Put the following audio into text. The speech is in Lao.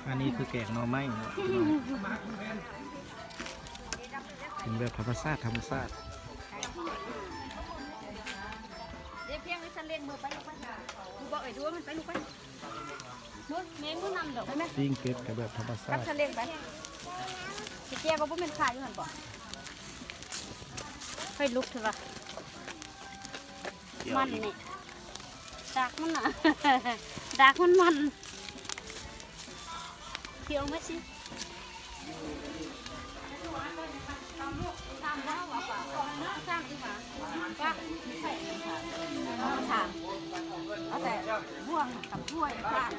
ອັນນີ້ຄືແກງໜໍ່ໄມ້ເນາະ ກິນແບບທຳມະຊາດ ທຳມະຊາດ. ເດພຽງໃຫ້ສັນເລັງມືໄປລູກໄປ ຄືບອກໄອ້ດູມັນໄປລູກໄປ ມື້ແມ່ມື້ນຳດອກໄດ້ໄໝ ປີ້ງເປັດກໍແບບທຳມະຊາດ ກັບສັນເລັງໄປ ຊິເຈ້ຍວ່າບໍ່ແມ່ນຂາຍຢູ່ຫັ້ນບໍ ໃຫ້ລຸກເຖາະວ່າ ມັນນີ້ ດາກມັນນະ ດາກມັນມັນ ເອົາມາຊິ ເອົາແຕ່ບ່ວງກັບຖ້ວຍ ຈານ